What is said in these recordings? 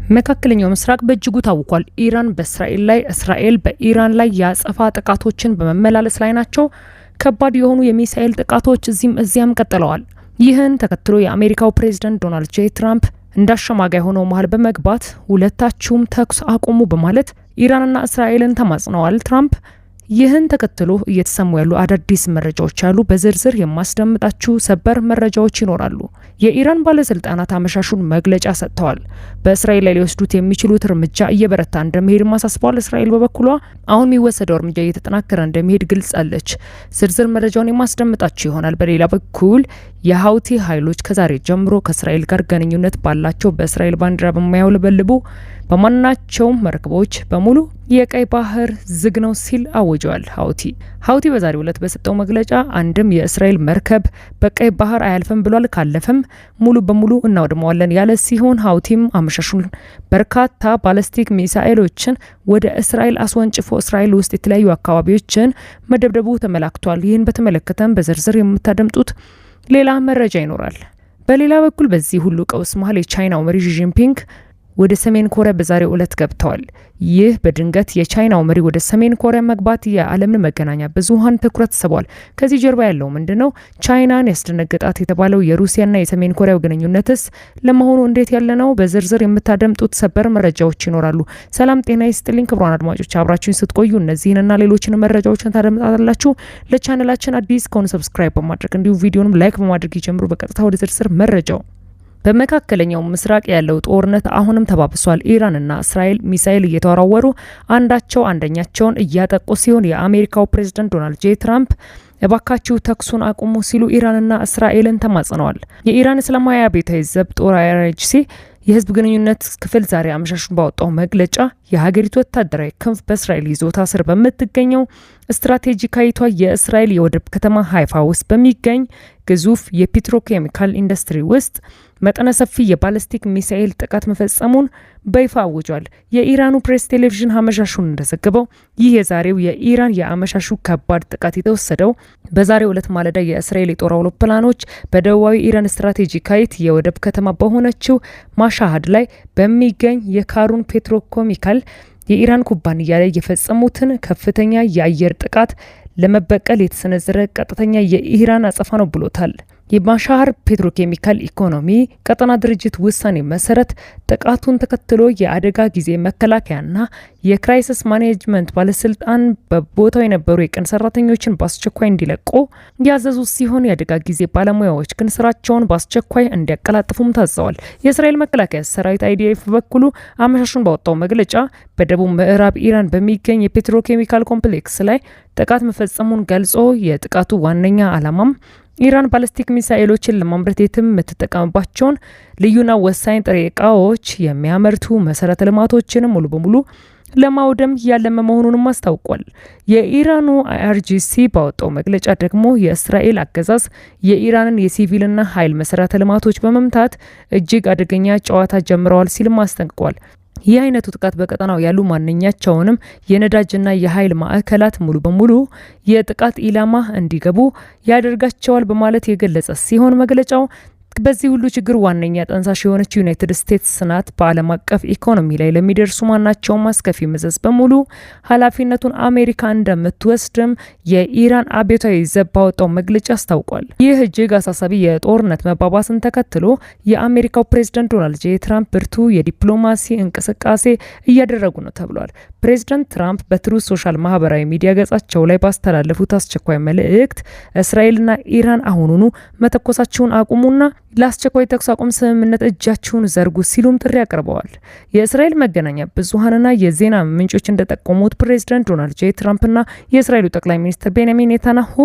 መካከለኛው ምስራቅ በእጅጉ ታውኳል። ኢራን በእስራኤል ላይ፣ እስራኤል በኢራን ላይ የአጸፋ ጥቃቶችን በመመላለስ ላይ ናቸው። ከባድ የሆኑ የሚሳኤል ጥቃቶች እዚህም እዚያም ቀጥለዋል። ይህን ተከትሎ የአሜሪካው ፕሬዝዳንት ዶናልድ ጄ ትራምፕ እንዳሸማጋይ ሆነው መሀል በመግባት ሁለታችሁም ተኩስ አቁሙ በማለት ኢራንና እስራኤልን ተማጽነዋል። ትራምፕ ይህን ተከትሎ እየተሰሙ ያሉ አዳዲስ መረጃዎች አሉ። በዝርዝር የማስደምጣችሁ ሰበር መረጃዎች ይኖራሉ። የኢራን ባለስልጣናት አመሻሹን መግለጫ ሰጥተዋል። በእስራኤል ላይ ሊወስዱት የሚችሉት እርምጃ እየበረታ እንደሚሄድ አሳስበዋል። እስራኤል በበኩሏ አሁን የሚወሰደው እርምጃ እየተጠናከረ እንደሚሄድ ገልጻለች። ዝርዝር መረጃውን የማስደምጣችሁ ይሆናል። በሌላ በኩል የሀውቲ ኃይሎች ከዛሬ ጀምሮ ከእስራኤል ጋር ግንኙነት ባላቸው፣ በእስራኤል ባንዲራ በማያውለበልቡ በማናቸውም መርከቦች በሙሉ የቀይ ባህር ዝግ ነው ሲል አውጀዋል። ሀውቲ በዛሬው ዕለት በሰጠው መግለጫ አንድም የእስራኤል መርከብ በቀይ ባህር አያልፍም ብሏል። ካለፈም ሙሉ በሙሉ እናወድመዋለን ያለ ሲሆን፣ ሀውቲም አመሻሹን በርካታ ባለስቲክ ሚሳኤሎችን ወደ እስራኤል አስወንጭፎ እስራኤል ውስጥ የተለያዩ አካባቢዎችን መደብደቡ ተመላክቷል። ይህን በተመለከተም በዝርዝር የምታደምጡት ሌላ መረጃ ይኖራል። በሌላ በኩል በዚህ ሁሉ ቀውስ መሀል የቻይናው መሪ ዢ ጂንፒንግ ወደ ሰሜን ኮሪያ በዛሬው ዕለት ገብተዋል። ይህ በድንገት የቻይናው መሪ ወደ ሰሜን ኮሪያ መግባት የዓለምን መገናኛ ብዙሃን ትኩረት ስቧል። ከዚህ ጀርባ ያለው ምንድነው? ቻይናን ያስደነገጣት የተባለው የሩሲያና የሰሜን ኮሪያው ግንኙነትስ ለመሆኑ እንዴት ያለ ነው? በዝርዝር የምታደምጡት ሰበር መረጃዎች ይኖራሉ። ሰላም ጤና ይስጥልኝ ክቡራን አድማጮች፣ አብራችሁን ስትቆዩ እነዚህንና ሌሎችን መረጃዎችን ታደምጣላችሁ። ለቻናላችን አዲስ ከሆኑ subscribe በማድረግ እንዲሁም ቪዲዮንም like በማድረግ ይጀምሩ። በቀጥታ ወደ ዝርዝር መረጃው። በመካከለኛው ምስራቅ ያለው ጦርነት አሁንም ተባብሷል። ኢራንና እስራኤል ሚሳኤል እየተወራወሩ አንዳቸው አንደኛቸውን እያጠቁ ሲሆን፣ የአሜሪካው ፕሬዝዳንት ዶናልድ ጄ ትራምፕ እባካችሁ ተኩሱን አቁሙ ሲሉ ኢራንና እስራኤልን ተማጽነዋል። የኢራን እስላማዊ አብዮታዊ ዘብ ጦር IRGC የህዝብ ግንኙነት ክፍል ዛሬ አመሻሹን ባወጣው መግለጫ የሀገሪቱ ወታደራዊ ክንፍ በእስራኤል ይዞታ ስር በምትገኘው ስትራቴጂካዊቷ የእስራኤል የወደብ ከተማ ሃይፋ ውስጥ በሚገኝ ግዙፍ የፔትሮኬሚካል ኢንዱስትሪ ውስጥ መጠነ ሰፊ የባለስቲክ ሚሳኤል ጥቃት መፈጸሙን በይፋ አውጇል። የኢራኑ ፕሬስ ቴሌቪዥን አመሻሹን እንደዘገበው ይህ የዛሬው የኢራን የአመሻሹ ከባድ ጥቃት የተወሰደው በዛሬው ዕለት ማለዳ የእስራኤል የጦር አውሮፕላኖች በደቡባዊ ኢራን ስትራቴጂካዊት የወደብ ከተማ በሆነችው ማሻሃድ ላይ በሚገኝ የካሩን ፔትሮኬሚካል የኢራን ኩባንያ ላይ የፈጸሙትን ከፍተኛ የአየር ጥቃት ለመበቀል የተሰነዘረ ቀጥተኛ የኢራን አጸፋ ነው ብሎታል። የማሻሃር ፔትሮኬሚካል ኢኮኖሚ ቀጠና ድርጅት ውሳኔ መሰረት ጥቃቱን ተከትሎ የአደጋ ጊዜ መከላከያና የ crisis management ባለስልጣን በቦታው የነበሩ የቀን ሰራተኞችን በአስቸኳይ እንዲለቁ ያዘዙ ሲሆን፣ የአደጋ ጊዜ ባለሙያዎች ግን ስራቸውን በአስቸኳይ እንዲያቀላጥፉም ታዘዋል። የእስራኤል መከላከያ ሰራዊት IDF በበኩሉ አመሻሹን ባወጣው መግለጫ በደቡብ ምዕራብ ኢራን በሚገኝ የፔትሮኬሚካል complex ላይ ጥቃት መፈጸሙን ገልጾ፣ የጥቃቱ ዋነኛ ዓላማም ኢራን ባለስቲክ ሚሳኤሎችን ለማምረት የትም የምትጠቀምባቸውን ልዩና ወሳኝ ጥሬ እቃዎች የሚያመርቱ መሰረተ ልማቶችን ሙሉ በሙሉ ለማውደም ያለመ መሆኑንም አስታውቋል። የኢራኑ IRGC ባወጣው መግለጫ ደግሞ የእስራኤል አገዛዝ የኢራንን የሲቪልና ኃይል መሰረተ ልማቶች በመምታት እጅግ አደገኛ ጨዋታ ጀምረዋል ሲልም አስጠንቅቋል። ይህ አይነቱ ጥቃት በቀጠናው ያሉ ማንኛቸውንም የነዳጅና የኃይል ማዕከላት ሙሉ በሙሉ የጥቃት ኢላማ እንዲገቡ ያደርጋቸዋል በማለት የገለጸ ሲሆን፣ መግለጫው በዚህ ሁሉ ችግር ዋነኛ ጠንሳሽ የሆነችው ዩናይትድ ስቴትስ ናት። በዓለም አቀፍ ኢኮኖሚ ላይ ለሚደርሱ ማናቸውም አስከፊ መዘዝ በሙሉ ኃላፊነቱን አሜሪካ እንደምትወስድም የኢራን አብዮታዊ ዘብ ባወጣው መግለጫ አስታውቋል። ይህ እጅግ አሳሳቢ የጦርነት መባባስን ተከትሎ የአሜሪካው ፕሬዝዳንት ዶናልድ ጄ ትራምፕ ብርቱ የዲፕሎማሲ እንቅስቃሴ እያደረጉ ነው ተብሏል። ፕሬዝዳንት ትራምፕ በ Truth Social ማህበራዊ ሚዲያ ገጻቸው ላይ ባስተላለፉት አስቸኳይ መልእክት እስራኤልና ኢራን አሁኑኑ መተኮሳችሁን አቁሙና ለአስቸኳይ ተኩስ አቁም ስምምነት እጃችሁን ዘርጉ ሲሉም ጥሪ አቅርበዋል። የእስራኤል መገናኛ ብዙሀንና የዜና ምንጮች እንደጠቆሙት ፕሬዝዳንት ዶናልድ ጄ ትራምፕና የእስራኤሉ ጠቅላይ ሚኒስትር ቤንያሚን ኔታንያሁ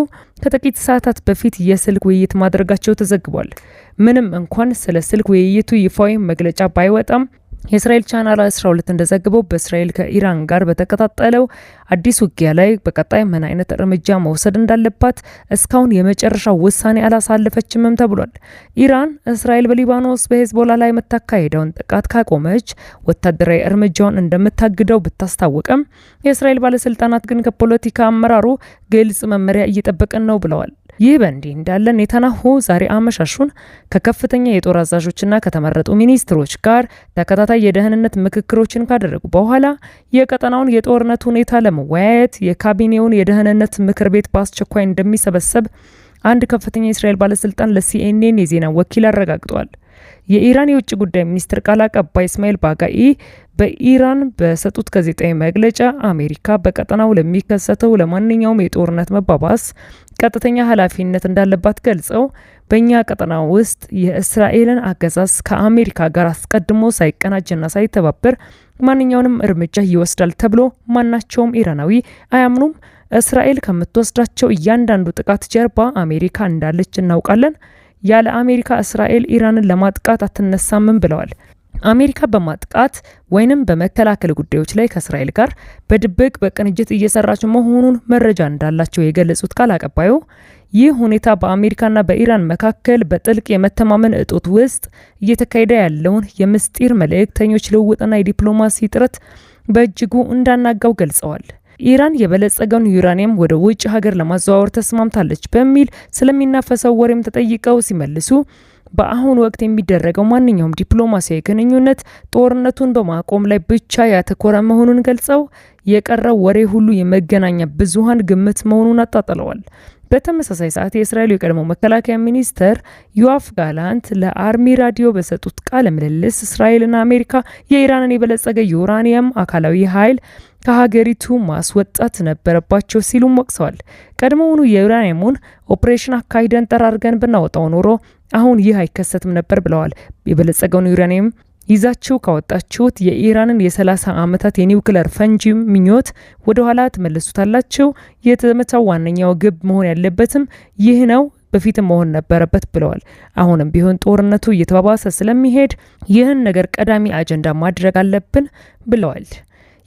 ከጥቂት ሰዓታት በፊት የስልክ ውይይት ማድረጋቸው ተዘግቧል። ምንም እንኳን ስለ ስልክ ውይይቱ ይፋዊ መግለጫ ባይወጣም፣ የእስራኤል ቻናል 12 እንደዘገበው በእስራኤል ከኢራን ጋር በተቀጣጠለው አዲስ ውጊያ ላይ በቀጣይ ምን አይነት እርምጃ መውሰድ እንዳለባት እስካሁን የመጨረሻ ውሳኔ አላሳለፈችምም ተብሏል። ኢራን እስራኤል በሊባኖስ በሄዝቦላ ላይ የምታካሄደውን ጥቃት ካቆመች ወታደራዊ እርምጃውን እንደምታግደው ብታስታውቅም፣ የእስራኤል ባለስልጣናት ግን ከፖለቲካ አመራሩ ግልጽ መመሪያ እየጠበቅን ነው ብለዋል። ይህ በእንዲህ እንዳለ ኔታንያሁ ዛሬ አመሻሹን ከከፍተኛ የጦር አዛዦችና ከተመረጡ ሚኒስትሮች ጋር ተከታታይ የደህንነት ምክክሮችን ካደረጉ በኋላ የቀጠናውን የጦርነት ሁኔታ ለመወያየት የካቢኔውን የደህንነት ምክር ቤት በአስቸኳይ እንደሚሰበሰብ አንድ ከፍተኛ የእስራኤል ባለስልጣን ለሲኤንኤን የዜና ወኪል አረጋግጧል። የኢራን የውጭ ጉዳይ ሚኒስትር ቃል አቀባይ እስማኤል ባጋኢ በኢራን በሰጡት ጋዜጣዊ መግለጫ አሜሪካ በቀጠናው ለሚከሰተው ለማንኛውም የጦርነት መባባስ ቀጥተኛ ኃላፊነት እንዳለባት ገልጸው፣ በእኛ ቀጠና ውስጥ የእስራኤልን አገዛዝ ከአሜሪካ ጋር አስቀድሞ ሳይቀናጅና ሳይተባበር ማንኛውንም እርምጃ ይወስዳል ተብሎ ማናቸውም ኢራናዊ አያምኑም። እስራኤል ከምትወስዳቸው እያንዳንዱ ጥቃት ጀርባ አሜሪካ እንዳለች እናውቃለን። ያለ አሜሪካ እስራኤል ኢራንን ለማጥቃት አትነሳምም ብለዋል። አሜሪካ በማጥቃት ወይንም በመከላከል ጉዳዮች ላይ ከእስራኤል ጋር በድብቅ በቅንጅት እየሰራች መሆኑን መረጃ እንዳላቸው የገለጹት ቃል አቀባዩ፣ ይህ ሁኔታ በአሜሪካና በኢራን መካከል በጥልቅ የመተማመን እጦት ውስጥ እየተካሄደ ያለውን የምስጢር መልእክተኞች ልውውጥና የዲፕሎማሲ ጥረት በእጅጉ እንዳናጋው ገልጸዋል። ኢራን የበለጸገውን ዩራኒየም ወደ ውጭ ሀገር ለማዘዋወር ተስማምታለች በሚል ስለሚናፈሰው ወሬም ተጠይቀው ሲመልሱ፣ በአሁኑ ወቅት የሚደረገው ማንኛውም ዲፕሎማሲያዊ ግንኙነት ጦርነቱን በማቆም ላይ ብቻ ያተኮረ መሆኑን ገልጸው፣ የቀረው ወሬ ሁሉ የመገናኛ ብዙሃን ግምት መሆኑን አጣጥለዋል። በተመሳሳይ ሰዓት የእስራኤሉ የቀድሞ መከላከያ ሚኒስተር ዮአፍ ጋላንት ለአርሚ ራዲዮ በሰጡት ቃለ ምልልስ እስራኤልና አሜሪካ የኢራንን የበለጸገ ዩራኒየም አካላዊ ኃይል ከሀገሪቱ ማስወጣት ነበረባቸው ሲሉም ወቅሰዋል። ቀድሞውኑ የዩራኒየሙን ኦፕሬሽን አካሂደን ጠራርገን ብናወጣው ኖሮ አሁን ይህ አይከሰትም ነበር ብለዋል። የበለጸገውን ዩራኒየም ይዛችሁ ካወጣችሁት የኢራንን የ30 ዓመታት የኒውክለር ፈንጂ ምኞት ወደ ኋላ ትመልሱታላችሁ። የተመታው ዋነኛው ግብ መሆን ያለበትም ይህ ነው፣ በፊትም መሆን ነበረበት ብለዋል። አሁንም ቢሆን ጦርነቱ እየተባባሰ ስለሚሄድ ይህን ነገር ቀዳሚ አጀንዳ ማድረግ አለብን ብለዋል።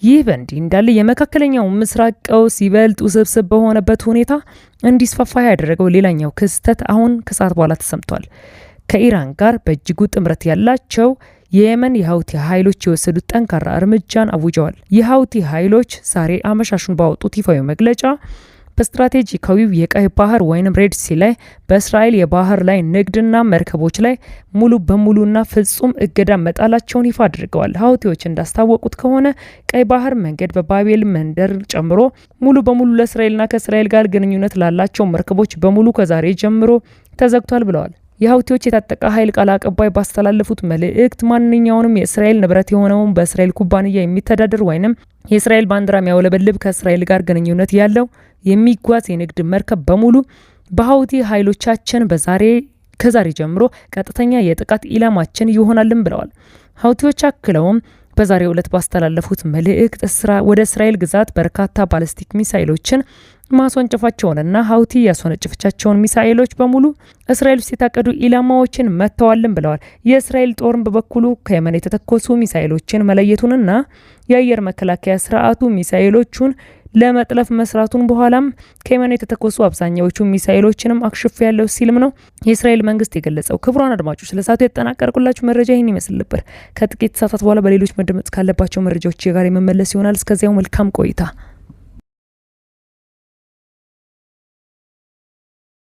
ይህ በእንዲህ እንዳለ የመካከለኛው ምስራቅ ቀውስ ይበልጥ ውስብስብ በሆነበት ሁኔታ እንዲስፋፋ ያደረገው ሌላኛው ክስተት አሁን ከሰዓት በኋላ ተሰምቷል። ከኢራን ጋር በእጅጉ ጥምረት ያላቸው የየመን የሀውቲ ኃይሎች የወሰዱት ጠንካራ እርምጃን አውጀዋል። የሀውቲ ኃይሎች ዛሬ አመሻሹን ባወጡት ይፋዊ መግለጫ በስትራቴጂካዊው የቀይ ባህር ወይም Red Sea ላይ በእስራኤል የባህር ላይ ንግድና መርከቦች ላይ ሙሉ በሙሉና ፍጹም እገዳ መጣላቸውን ይፋ አድርገዋል። ሀውቲዎች እንዳስታወቁት ከሆነ ቀይ ባህር መንገድ በባቤል መንደብ ጨምሮ ሙሉ በሙሉ ለእስራኤልና ከእስራኤል ጋር ግንኙነት ላላቸው መርከቦች በሙሉ ከዛሬ ጀምሮ ተዘግቷል ብለዋል። የሀውቲዎች የታጠቀ ኃይል ቃል አቀባይ ባስተላለፉት መልእክት ማንኛውንም የእስራኤል ንብረት የሆነውን፣ በእስራኤል ኩባንያ የሚተዳደር ወይንም የእስራኤል ባንዲራ የሚያውለበልብ፣ ከእስራኤል ጋር ግንኙነት ያለው የሚጓዝ የንግድ መርከብ በሙሉ በሀውቲ ኃይሎቻችን በዛሬ ከዛሬ ጀምሮ ቀጥተኛ የጥቃት ኢላማችን ይሆናልን ብለዋል። ሀውቲዎች አክለውም በዛሬው ዕለት ባስተላለፉት መልእክት ወደ እስራኤል ግዛት በርካታ ባለስቲክ ሚሳይሎችን ማስወንጨፋቸውንና ሀውቲ ያስወነጨፈቻቸውን ሚሳኤሎች በሙሉ እስራኤል ውስጥ የታቀዱ ኢላማዎችን መትተዋልን ብለዋል። የእስራኤል ጦርን በበኩሉ ከየመን የተተኮሱ ሚሳኤሎችን መለየቱንና የአየር መከላከያ ስርዓቱ ሚሳኤሎቹን ለመጥለፍ መስራቱን፣ በኋላም ከየመን የተተኮሱ አብዛኛዎቹ ሚሳኤሎችንም አክሽፌያለሁ ሲልም ነው የእስራኤል መንግስት የገለጸው። ክቡራን አድማጮች፣ ለሰዓቱ ያጠናቀርኩላችሁ መረጃ ይህን ይመስል ነበር። ከጥቂት ሰዓታት በኋላ በሌሎች መደመጥ ካለባቸው መረጃዎች ጋር የመመለስ ይሆናል። እስከዚያው መልካም ቆይታ።